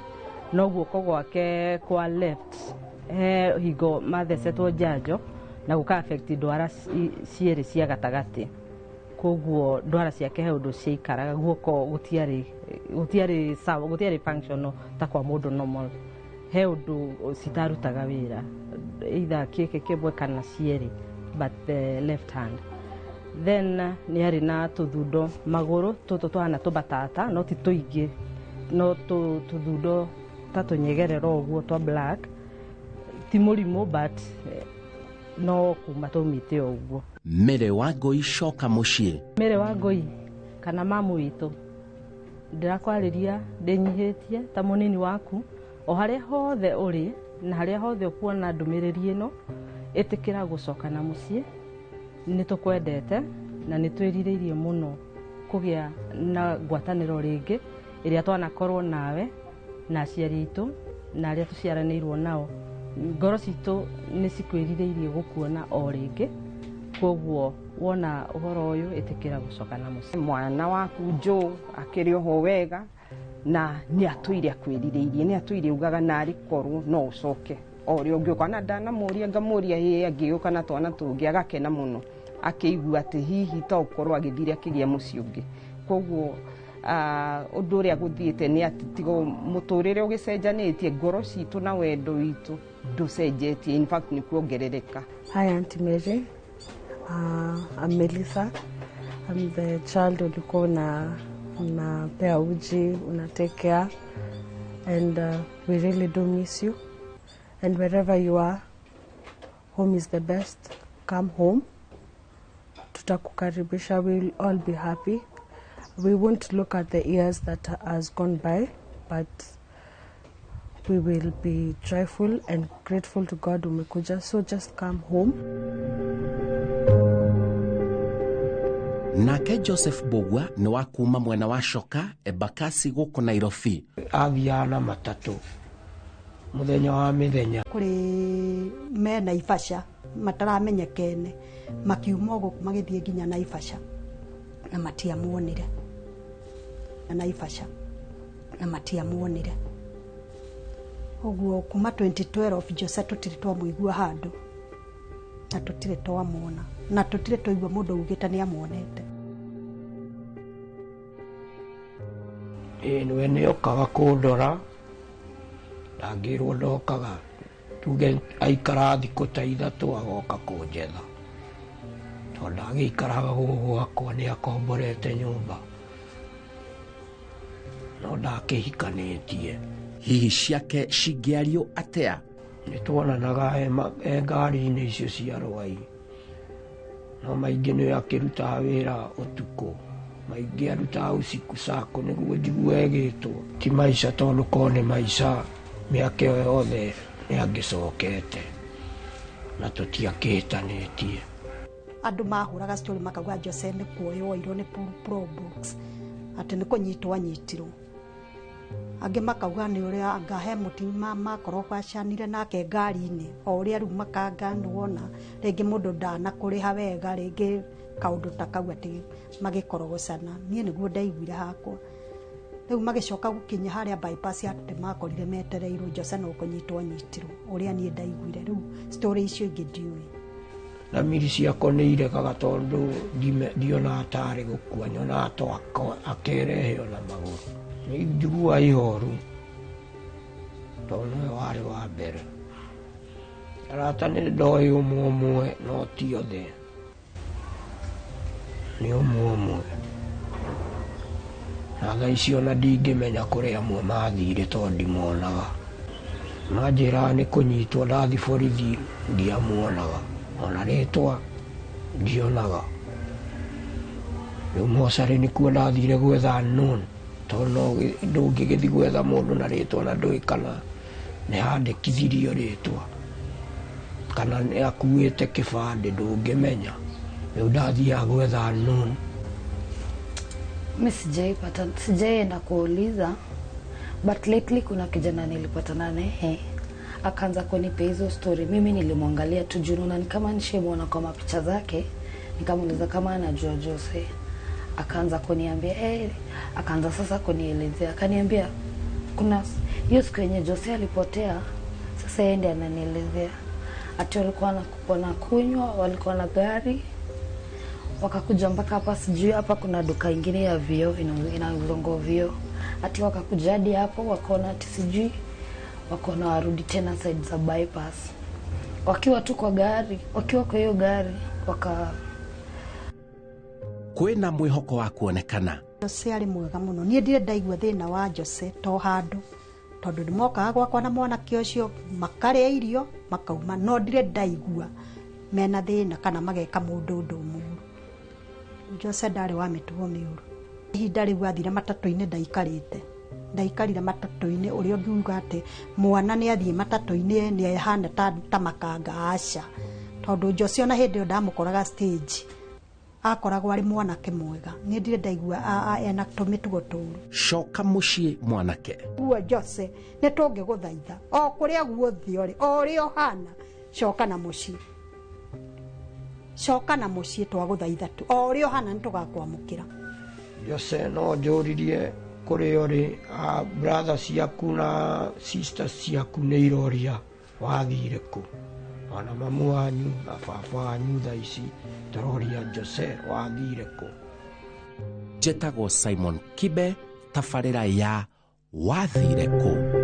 no guoko gwake kwa left he hingo mathecetwo njanjo na gũka affect ndwara cierĩ cia gatagatĩ, koguo ndwara ciake he ũndũ ciaikaraga, guoko gũtiarĩ sawa, gũtiarĩ functional ta kwa mũndũ normal, he ũndũ citarutaga wĩra either kĩke kĩmwe kana cierĩ, but the left hand. Then nĩ arĩ na tũthundo magũrũ tũtũ tũhana tũbatata, no ti tũingĩ, no tũthundo ta tũnyegerero ũguo twa black, ti mũrimũ but no kuma tũmĩte o ũguo. Mary Wangũi coka mũciĩ. Mary Wangũi kana mamu witũ, ndĩrakwarĩria ndĩnyihĩtie ta mũnini waku, o harĩa hothe ũrĩ na harĩa hothe ũkuona ndũmĩrĩri ĩno, ĩtĩkĩra gũcoka na mũciĩ. Nĩ tũkwendete na nĩ twĩrirĩirie mũno kũgĩa na ngwatanĩro rĩngĩ ĩrĩa twanakorwo nawe na aciari aitũ na arĩa tũciaranĩirwo nao. Ngoro citũ nĩ cikwĩrirĩirie gũkuona o rĩngĩ, koguo wona ũhoro ũyũ ĩtĩkĩra gũcoka na mũciĩ. Mwana waku Joe akĩrĩ oho wega na nĩ atũire akwĩrirĩirie, nĩ atũire ugaga narĩ korwo no ũcoke o ũrĩa ũngĩũka, na ndanamũria ngamũria ĩ angĩũka na twana tũngĩ agakena mũno akĩigua atĩ hihi to ũkorwo agĩthire akĩgĩa mũciĩ ũngĩ. Koguo ũndũ ũrĩa gũthiĩte nĩ atĩ tigo mũtũrĩre ũgĩcenjanĩtie, ngoro citũ na wendo witũ ndũcenjetie, in fact nĩ kuongerereka. Hi Auntie Mary, I'm Melissa. I'm the child ulikuwa unapea uji, una take care, and we really do miss you. And wherever you are, home is the best. Come home. Tutakukaribisha. We'll all be happy. We won't look at the years that has gone by, but we will be joyful and grateful to God umekuja. So just come home. Nake Joseph Mbugua nĩ wa kuma mwena wa Coka Embakasi gũkũ Nairobi. Athiaga na matatũ mũthenya wa mĩthenya. Kũrĩ me Naivasha mataramenyekene makiuma gũkũ magĩthiĩ nginya Naivasha na matiamuonire. Naivasha na matiamuonire. Ũguo kuma 2012 Jose tũtirĩ twamũigua handũ na tũtirĩ twamuona na tũtirĩ twaigua mũndũ augĩte nĩ amuonete. Ĩĩ nĩwe nĩokaga kũndora, ndangĩrwo ndokaga, tuge aikara thikũ ta 3 agoka kũnjetha, tondũ ndagĩikaraga gũkũ gwakwa nĩ akomborete nyũmba, no ndakĩhikanĩtie. Hihi ciake cingĩario atĩa? Nĩ tuonanaga e ngari-inĩ icio cia Rwai, no maingĩ nĩwe akĩrutaga wĩra ũtukũ, maingĩ arutaga usiku sako nĩguo njigue ĩgĩtwo. Ti maica tondũ korwo nĩ maica mĩaka ĩyo yothe nĩ angĩcokete na tũtiakĩhĩtanĩtie. Andũ mahũraga story makauga Jose nĩ kuoywo oirwo nĩ Probox, atĩ nĩ kũnyitwo anyitirwo. Angĩ makauga nĩ ũrĩa anga he mũti makorwo kwacanire nake ngari-inĩ, o ũrĩa rĩu makanga nĩwona rĩngĩ mũndũ ndanakũrĩha wega, rĩngĩ kaũndũ ta kau atĩ magĩkorogocana. Niĩ nĩguo ndaiguire hakwa. Rĩu magĩcoka gũkinya harĩa bypass atĩ makorire metereirwo Jose no kũnyitwo anyitirwo, ũrĩa niĩ ndaiguire. Rĩu story icio ingĩ ndiũĩ. Na miri ciakwa nĩ iregaga tondũ ndionaga tarĩ gũkua, nyonaga to akerehe ona magũrũ. Nĩ njiguaga ihoru tondũ nĩwe warĩ wa mbere. Arata nĩ ndoĩ ũmwe ũmwe no ti othe, nĩ ũmwe ũmwe. Na thaa ici ona ndingĩmenya kũrĩa amwe mathire tondũ ndimonaga. Manjĩraga nĩ kũnyitwo ndathi borithi ndiamuonaga, ona rĩtwa ndionaga. Rĩu mocarĩ nĩkuo ndathire gwetha unknown, tondũ no ndũngĩgĩthiĩ gwetha mũndũ na rĩtwa na ndũĩ kana nĩ handĩkithirio rĩtwa kana nĩ akuĩte kĩbandĩ, ndũngĩmenya. Rĩu ndathiaga gwetha unknown. Mi sijaienda kuuliza, but lately kuna kijana nilipatana naye akaanza kunipa hizo story. Mimi nilimwangalia tu juu naona ni kama nishamuona kwa mapicha zake, nikamuuliza kama anajua Jose. Akaanza kuniambia akaanza sasa kunielezea, akaniambia kuna hiyo siku yenye Jose alipotea. Sasa yeye ndiye ananielezea ati walikuwa wanakunywa, walikuwa na gari wakakuja mpaka hapa, sijui hapa kuna duka ingine ya vioo inauzwa vioo, ati wakakuja hadi hapo wakaona ati sijui wakaona warudi tena side za bypass, wakiwa tu kwa gari, wakiwa kwa hiyo gari waka kwĩna mwĩhoko wa kuonekana. Jose arĩ mwega mũno. Niĩ ndirĩ ndaigua thĩna wa Jose to handũ, tondũ nĩmokaga gwakwa na mwanake ũcio makarĩa irio makauma, no ndirĩ ndaigua mena thĩna kana mageka mũndũ ũndũ mũũru. Jose ndarĩ wa mĩtugo mĩũru. Ihinda rĩu athire matatũ-inĩ ndaikarire matatũ-inĩ, ũrĩa ũngiuga atĩ mwana nĩ athiĩ matatũ-inĩ nĩ ahana ta makanga, aca. Tondũ Jose ona hĩndĩ ĩyo ndamũkoraga stage akoragwo arĩ mwanake mwega. Niĩ ndirĩ ndaigua ena tũmĩtugo tũũru. Coka mũciĩ mwanake. Guo Jose nĩ tũngĩgũthaitha o kũrĩa guothe ũrĩ, o ũrĩa ũhana, coka na mũciĩ, coka na mũciĩ, twagũthaitha tu, o ũrĩa ũhana nĩ tũgakwamũkĩra. Jose no njũririe kũrĩa ũrĩ, brother ciaku na sisters ciaku nĩ iroria wathire kũ, ona mamu wanyu na baba wanyu thaa ici tũroria Jose wathire kũ. Njĩtagwo Simon Kibe, tabarĩra ya wathire kũ.